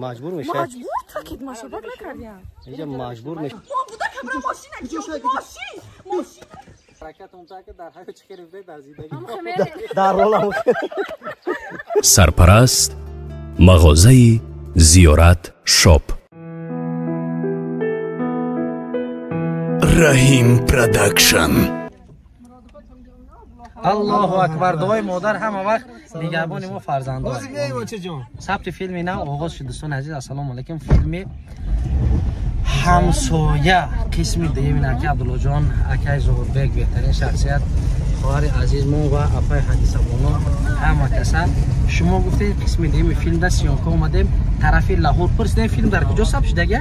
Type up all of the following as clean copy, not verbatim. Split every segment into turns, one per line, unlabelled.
Маҷбур мешавад.
Маҷбур такид машабат накардиям.
Инҷа маҷбур мешавад.
Мо буда кабра мошина ки мошин. Мошин.
Ҳаракат он та ки дар ҳаёт чӣ хеле дар зиндагӣ.
Дар ролам.
Сарпараст мағозаи Зиёрат Шоп.
Раҳим Продакшн.
Аллоҳу акбар. Дуои модар ҳама вақт нигаҳбони мо фарзандон. Сабти филми нав оғоз шуд, дӯстони азиз. Ассалому алайкум. Филми ҳамсоя қисми дуюми ака Абдуллоҷон, акаи Зуҳурбек, беҳтарин шахсият, хоҳари азизмо ва апаи Ҳадисабоно, ҳама каса. Шумо гуфтед қисми дуюми филм да съёмка омадем тарафи Лаҳур. Пурсидем филм дар куҷо сабт шудага?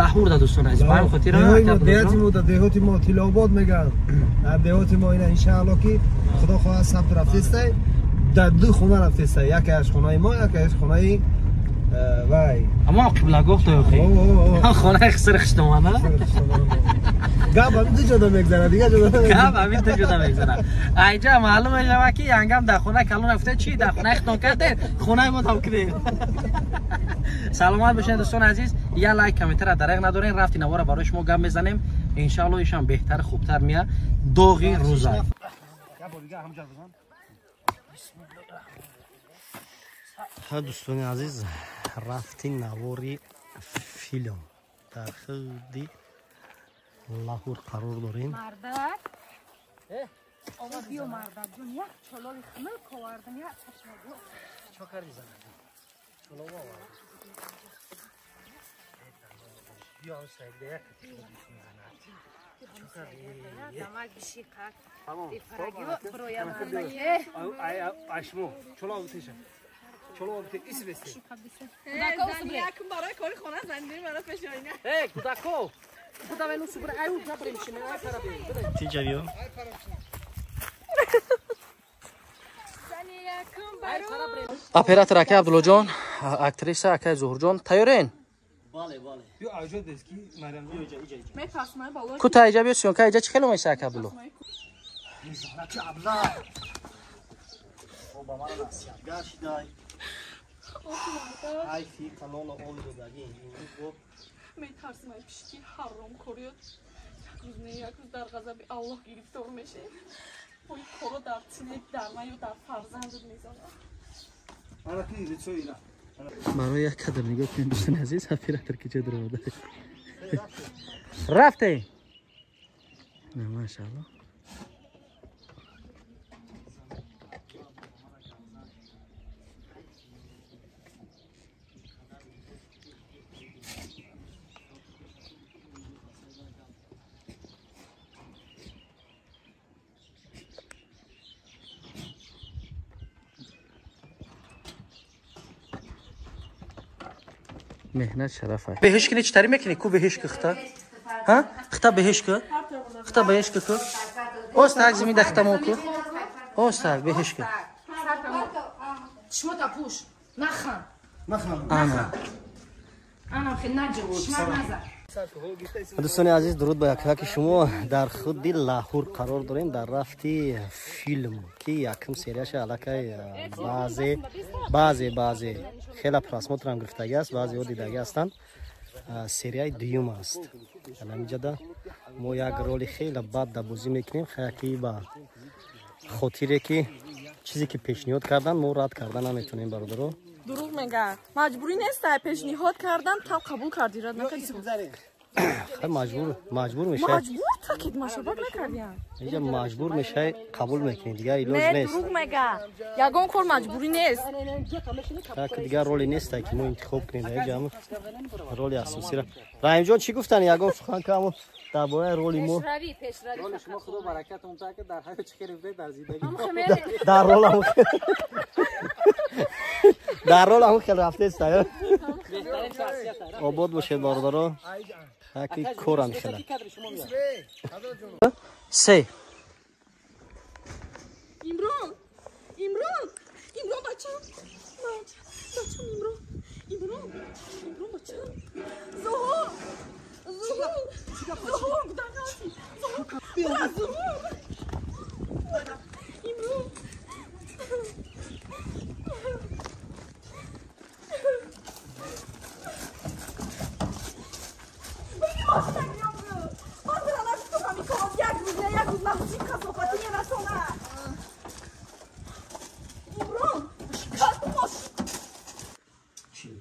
Лаҳур да, дӯстони азиз. Ба ҳамин хотир
деҳоти мо Тилобод мегӯянд. Дар деҳоти мо ина иншаалло ки худо хоҳад сабт рафтестай. Дар ду хона рафтестай, якеаш хонаи мо, якеаш хонаи вай.
Аммо қиблагоҳ то охи. Хонаи хиср хиштомана.
Гап ҳамин ду ҷода мегзарад, дигар ҷода
гап ҳамин ду ҷода мегзарад. Айҷа маълум мешавад ки янгам дар хонаи калон рафта чӣ дар хонаи хитон кардед, хонаи мо там кунед. Саломат бошед дӯстони азиз. Я лайк, комментара дареғ надорен. Рафти навора барои шумо гап мезанем. Иншаалло ишам беҳтар, хубтар меяд. Доғи рӯза.
Дӯстони азиз, рафти навори филм дар худи Лаҳур қарор дорем.
Мардак омад, биё мардак ҷон, як чолови хунук овардам, як чашма.
Чо карди зана? Чолов овард. Биё сайда як чо карди?
Дамак биши қак.
Ашмо чолов теша. Чолов те исвесе.
Якум барои кори хона зандир мара пешоина.
Эй, кудако! Куда вену субра ай уҷа брем шине, ай пара брем.
Ти ҷавиё?
Оператор ака Абдуллоҷон, актриса акаи Зуҳурҷон, тайёрен?
Бале, бале.
Биё аҷо дески Марям
иҷа иҷа иҷа.
Метарсмай бало.
Ку та иҷа биё съёмка иҷа чӣ хеле омайса ака Абдулло?
Чи абла. О ба ман насиҳатгар шидай. Ҳайфи канона оли додагӣ имрӯз бо
Метарсмай пишки ҳаром кориёт. Як рӯз не, як рӯз дар ғазаби Аллоҳ гирифтор мешем. Ой коро дар тине дар ман ё дар фарзандат мезанам.
Ана ки лицо ина.
Барои як кадр нигоҳ кунед дӯстони азиз, оператор ки ҷо даромада. Рафте. На машаалло. Меҳнат шараф аст. Беҳиш кини чӣ тари мекунӣ? Ку беҳиш ки хита? Ҳа? Хита беҳиш ки? Хита беҳиш ки ку? Остак зимида хита мо ку? Остак беҳиш ки.
Шумо та пуш. Нахан.
Нахан.
Ана.
Ана хел наҷо. Шумо назар.
Дӯстони азиз, дуруд ба якяки шумо. Дар худи Лаҳур қарор дорем дар рафти филм ки якум серияша аллакай баъзе хела просмотрам гирифтагӣ аст, баъзеҳо дидагӣ ҳастанд. Серияи дуюм аст. Ҳаминҷода мо як роли хеле бад да бозӣ мекунем, хаяки ба хотире ки чизе ки пешниҳод кардан мо рад карда наметонем, бародаро.
Дурӯғ мега. Маҷбурӣ нест, пешниҳод кардан, тав қабул кардӣ, рад накардӣ.
Маҷбур мешавад.
Маҷбур такид машабат накардиям.
Инҷа маҷбур мешавад, қабул мекунӣ, дигар илоҷ нест.
Дурӯғ мега. Ягон кор маҷбурӣ нест.
Так дигар роли нест ки мо интихоб кунем, инҷа ҳам роли асосиро. Раҳимҷон чӣ гуфтан? Ягон сухан ки ҳамон дар бораи роли мо.
Пешравӣ, пешравӣ.
Роли шумо худо баракатон та ки дар ҳаёт чӣ хеле дар зиндагӣ.
Дар ролам. Дар ролам хеле рафтест. Обод бошед бародаро. Ҳаки корам хела.
Се.
Имрон! Имрон! Имрон бачам! Бачам Имрон! Имрон! Имрон бачам! Зуҳур! Зуҳур! Зуҳур! Куда рафти? Зуҳур! Зуҳур! Имрон!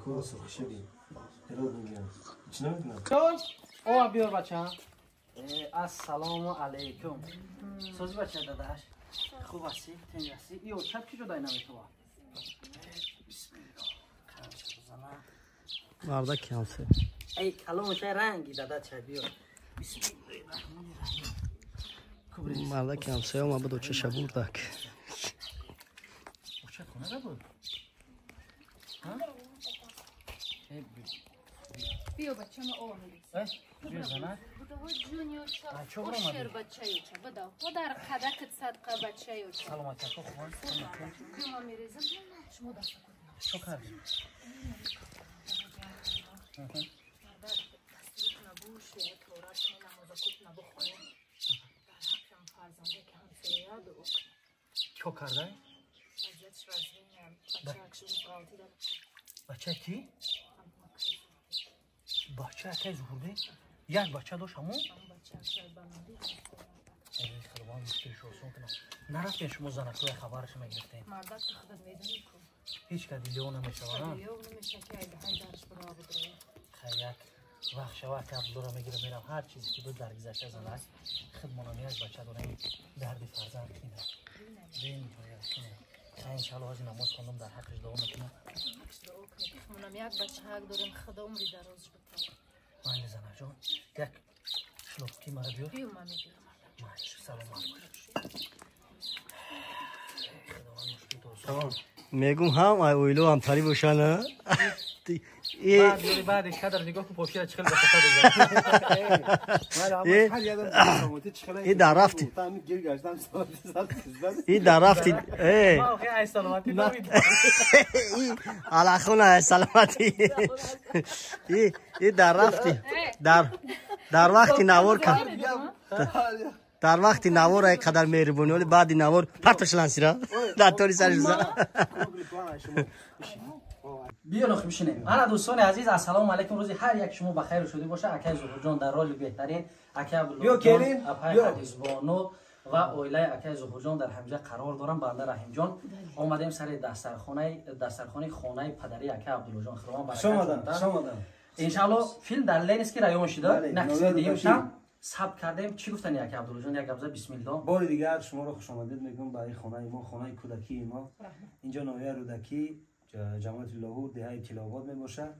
Кор сурхшиди. Эрод мегӯям. Чӣ намекунам?
О, биёр бача. Ассалому алайкум. Сози бача дадаш. Хуб ҳастӣ? Тинҷ ҳастӣ? Ё чап ки ҷудой наметава? Бисмиллоҳ.
Марда камсе.
Эй калон чай ранги дада чай биёр. Бисмиллоҳир раҳмонир раҳим.
Марда камсе ма буд чаша бурдак.
Оча хона буд? Ҳа?
Биё бача ма ова мегирем.
Биё зана.
Будавой ҷуниор ча. Ошер бачаёча. Бадав. Дар қадакат садқа бачаёча.
Саломат ако хуб.
Биё ма мерезам. Шумо даста кунед.
Чо кардем? Чо кардай? Бача ки? Бача акай Зуҳурбек? Як бача дошт ҳамон? Худованд мушкилшо осон кунад. Нарафтем шумо занакоя хабарашо мегирифтем. Ҳеҷ ка дилио намешава. Хай як вақт шава ака Абдуллоро мегирам мерам ҳар чизе ки буд дар гузашта занак худмонам як бача дорем дарди фарзанд кина. Бениҳоят кина. Хай иншаалло ҳозир намоз хондам дар ҳаққаш дуо мекунам.
Як бачаак дорем худо умри дароз битад.
Майли занаҷон як шлопки мара биёр.
Биё ман мебиёрам.
Майли саломат бош. Худованд мушкилто осон.
Мегум ҳам ай оило ҳамтарӣ бошанд.
Баъд кадр нигоҳ кун попшира чӣ хел ба қафа
И дар рафти. И дар рафти. Э. Алахуна ай саломатӣ. И дар рафти. Дар вақти навор ка. Дар вақти навор ай қадар меҳрибонӣ, вале баъди навор партошлансира. Дар тори сарш за.
Биё нохи бишинем. Ана дӯстони азиз, ассалому алайкум. Рӯзи ҳар як шумо ба хайру шудӣ боша. Акай Зуҳурҷон дар роли беҳтарин, акай Абдуллоҷон, апай Ҳадисбону ва оилаи акай Зуҳурҷон дар ҳамҷа қарор дорам. Банда Раҳимҷон омадем сари дастархонаи хонаи падари акай Абдуллоҷон. Худованд баракат диҳад. Иншаалло филм дар Ленинский район шуда. Нақси дуюмшам сабт кардем. Чӣ гуфтани акай Абдуллоҷон? Як гап зад, бисмиллоҳ.
Бори дигар шуморо хушомадед мегӯям ба ин хонаи мо, хонаи кӯдакии мо. Инҷо ноҳияи Рӯдакӣ, ҷамоати Лоҳур, деҳаи Тилообод мебошад.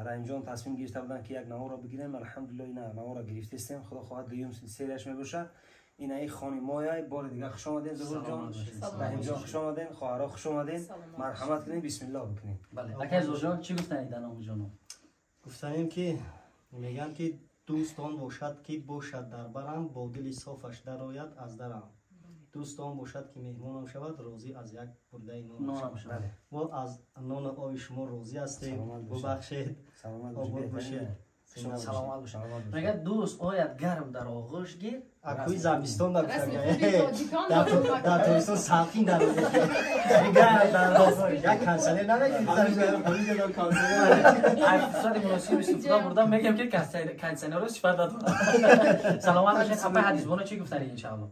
Раҳимҷон тасмим гирифта буданд ки як наворро бигирем. Алҳамдулиллоҳ ина наворро гирифтестем. Худо хоҳад дуюм серияш мебошад. Ина ин хони моя. Бори дигар хуш омадем Зуҳурҷон, Раҳимҷон хуш омадем, хоҳарҳо хуш омадем. Марҳамат кунед, бисмиллоҳ бикунед.
Бале. Акай Зуҳурҷон чӣ гуфтанед дар номи ҷоноб?
Гуфтанем ки мегӯянд ки дӯст он бошад ки бошад дар барам, бо дили софаш дарояд аз дарам. Дӯст он бошад ки меҳмонам шавад, розӣ аз як бурдаи нонам шавад. Мо аз нону оби шумо розӣ ҳастем. Бубахшед, обод бошед.
Саломат бошед. Мегӯяд дӯст ояд гарм дар оғӯш гир.
Акӯи замистон дар тобистон салқин дар оғӯш гир. Як консионер намегирифт.
Ай фурсати муносиб истифода бурдам, мегӯям ки кондиционерро сифат надорад. Саломат бошед. Апай Ҳадисбону чӣ гуфтанед иншаалло?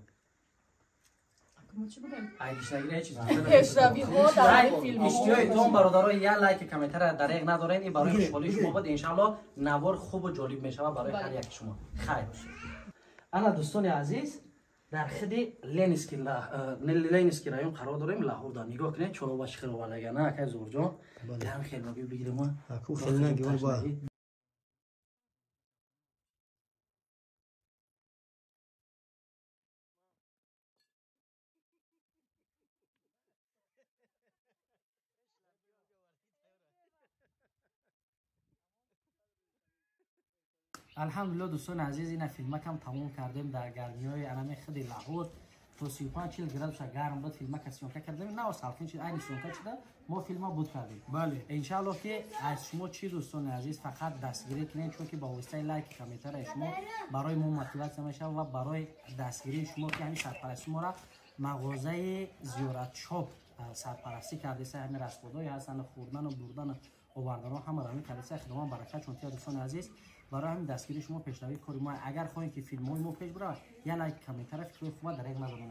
Пешравиҳо дар филм.
Иштиёитон бародаро, як лайк комментара дареғ надорен. Ин барои хушҳолии шумо буд. Иншаалло навор хубу ҷолиб мешавад барои ҳар яки шумо. Хайр бошед. Ана дӯстони азиз, дар хиди Ленинский район қарор дорем, Лаҳурда. Нигоҳ кунед, чорова чӣ хел овардагана, акай Зуҳурҷон. Ям хел нагӣ бигирем.
Аку хел нагӣ ба.
Алҳамдулилло дӯстони азиз, ина филмакам тамом кардем дар гармиҳои анами худи Лаҳур. То 35-40 градуса гарм буд. Филмака съёмка кардем, на салқин шид, айни съёмка шуда мо филма буд кардем.
Бале.
Иншаалло ки аз шумо чӣ дӯстони азиз фақат дастгирӣ кунед, чунки ба воситаи лайки комментарияи шумо барои мо мотиватсия мешавад ва барои дастгирии шумо ки ҳамин сарпарастии моро мағозаи Зиёратшоп сарпарастӣ кардеса, ҳамин расходҳое ҳастанд, хӯрдану бурдану овардану ҳамаро ҳамин кардеса. Худованд баракат чун тия дӯстони азиз. Барои ҳамин дастгирии шумо пешравии кори мо. Агар хоҳем ки филмҳои мо пеш биравад, як лайк комментара фикрҳои хуба дареғ надорем.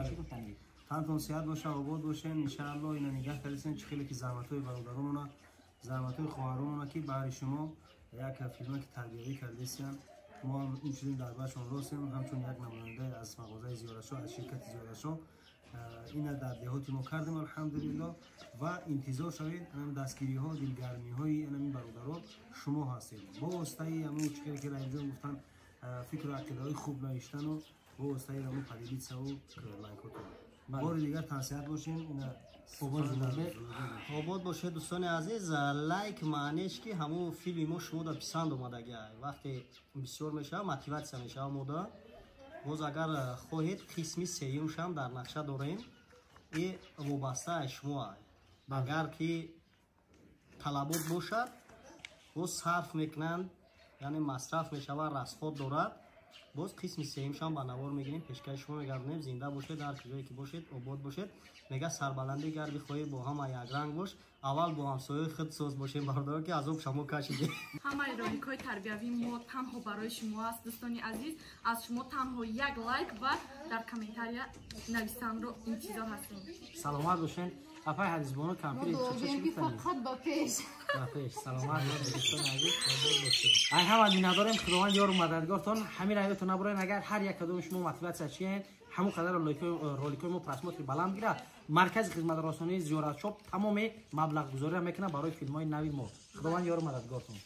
Чӣ гуфтанед?
Тантон сиҳат боша, обод бошен. Иншаалло ина нигаҳ кардесен, чӣ хеле ки заҳматҳои бародаронона Заҳматҳои хоҳаронона, ки баҳри шумо як филмаки тарбиявӣ кардесиянд. Мо ҳам инчунин дар баршон ростем, ҳамчун як намояндаи аз мағозаи Зиёратшо, аз ширкати Зиёратшо. Ина дар деҳоти мо кардем, алҳамдулилло. Ва интизор шавед, анам дастгириҳо, дилгармиҳои анами бародаро шумо ҳастед, бо воситаи ҳамун чизе, ки Раҳимҷон гуфтанд, фикру ақидаҳои хуб навиштану бо воситаи ҳамун поделиться-ву лайкотон. Бори дигар тансиҳат бошем. Ина
Обод бошед, дӯстони азиз. Лайк маънеш, ки ҳамун филми мо шумода писанд омадагиа. Вақте бисёр мешава, мотиватсия мешава мода. Боз агар хоҳед, қисми сеюмшам дар нақша дорем и вобаста аз шумо. Агар ки талабот бошад, боз сарф мекунанд, яъне масраф мешавад, расход дорад. Боз қисми сеюмшам ба навор мегирем, пешкаши шумо мегардонем. Зинда бошед, ҳар куҷое ки бошед, обод бошед. Мега, сарбаландӣ гар бихоҳӣ, бо ҳама якранг бош, аввал бо ҳамсояи худ соз бошем, бародаро, ки азоб шамо кашидем.
Ҳамаи роликҳои тарбиявии мо танҳо барои шумо аст, дӯстони азиз. Аз шумо танҳо як лайк ва дар комментария нависанро интизор ҳастем.
Саломат бошен. Апай Ҳадисбону, кампири
фақат ба пеш.
Ба пеш, саломат бошед, дӯстони азиз. Ай ҳама миннатдорем. Худованд ёру мададгортон. Ҳамин раётон набурен. Агар ҳар як кадоми шумо мотиватсия чиен, ҳамон қадар роликҳои мо просмотри баланд гирад. Маркази хизматрасонии Зиёратшоп тамоми маблағгузориро мекунад барои филмҳои нави мо. Худованд ёру мададгортон.